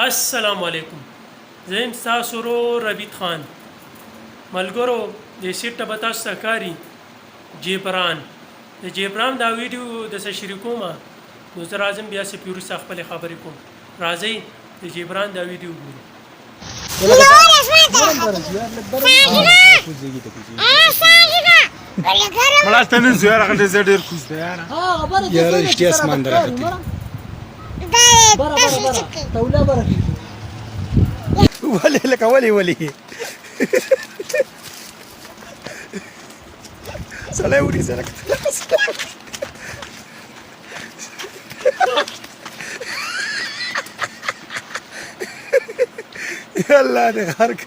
السلام علیکم، زه یم ستاسو ورور ربیت خان. ملګرو، د سیټ ته به تاسو ته ښکاري جبران، د جبران دا ویډیو د سره شریکوم، نو زه راځم بیا څه پې وروسته خپلې خبرې کوم. راځئ د جبران دا ویډیو ګورو. مړه ته نه ځو یاره، غټه ډېر کوز دی یاره. یاره رښتیا اسمان ته راختلی. ولې لکه ولې ولې سړی ونیسه لکه الله دې غرق.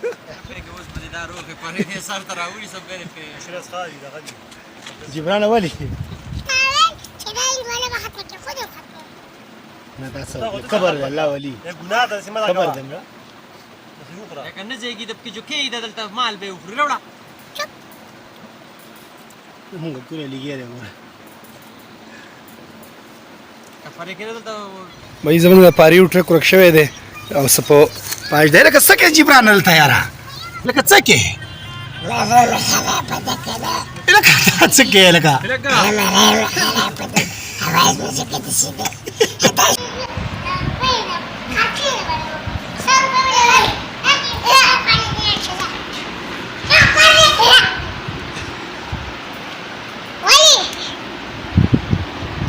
جبران ولې نه دا څه قبر دی؟ الله ولي قبر دی مړه. لکه نه ځایږي د پکې جوکې د دلته مال به وخوري راوړه. مونږ کونه لګیا دی ګوره. بھائی زمونږ د پاریو ټرک ورک شوی دی او څه په پاج دی لکه څه کې جبران دلته یاره، لکه څه کې، لکه څه کې، لکه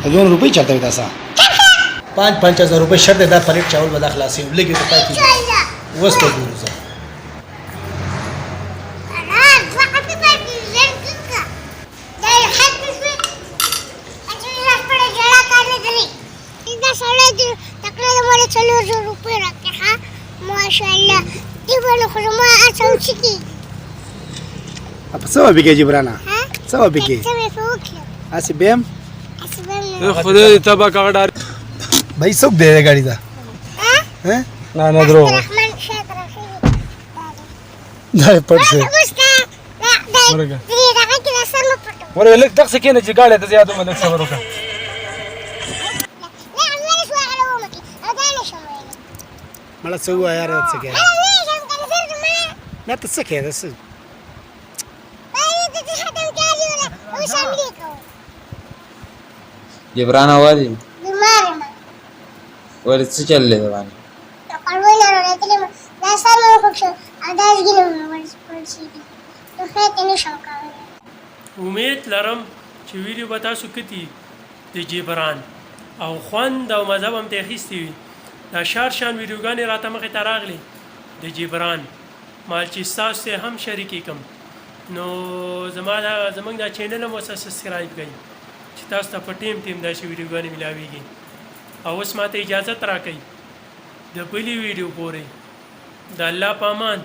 1000 روپۍ چرته وي تاسو؟ 5-5 هزار روپۍ شرط دی. دا پلیټ چاول به دا خلاصوي، لږې ته پاتې دي. اوس به ګورو زه. 4000 روپۍ راکړه. ښه، ماشاءالله، دې باندې خو زما هر څه وڅکېږي. په څه به کې جبرانه؟ څه به کې؟ څه به په وکړم؟ هسې بیم. هسې به نه. خدای دې تبا کړه ډار. بھائی څوک دی ګاډي ته؟ ها نه نه، درو. رحمان شاته راخېږي. دا پټ شو. اوس دا دا دې دغه کې دا سر مه پټوه. ورې لږ دغسې کښېنه چې ګاډی ته زیات ومه، لږ صبر وکړه. نه نه شو، هغه ومکې او دا نه شم ویلی. مړه څه ووایه یاره، څه کوې؟ نه شم کنه سر زما. نه، ته څه کوې؟ دا څه؟ باندې ته ختم کاري ولا اوس هم لیکو. جبران ولې؟ بیمار یم. ولې، څه چل دی باندې؟ قړوی نه راوړېدلی یم، دا سر مې وخوږ شو او دا ځګینه مې ورسېدي، نو خیر ته نه شم کولی. امید لرم چې ویډیو به تاسو کتي د جبران او خوند او مزه به هم ترې اخیستې وي. دا شار شان ویډیوګانې راته مخې ته راغلې د جبران، مال چې ستاسو سره هم شریکې کم. نو زما دا زمونږ دا چینل هم ورسره سبسکرایب کړئ چې تاسو ته په ټیم ټیم داسې ویډیوګانې ملاویږي. او اوس ماته اجازت راکړئ، د بلې ویډیو پورې د الله په امان.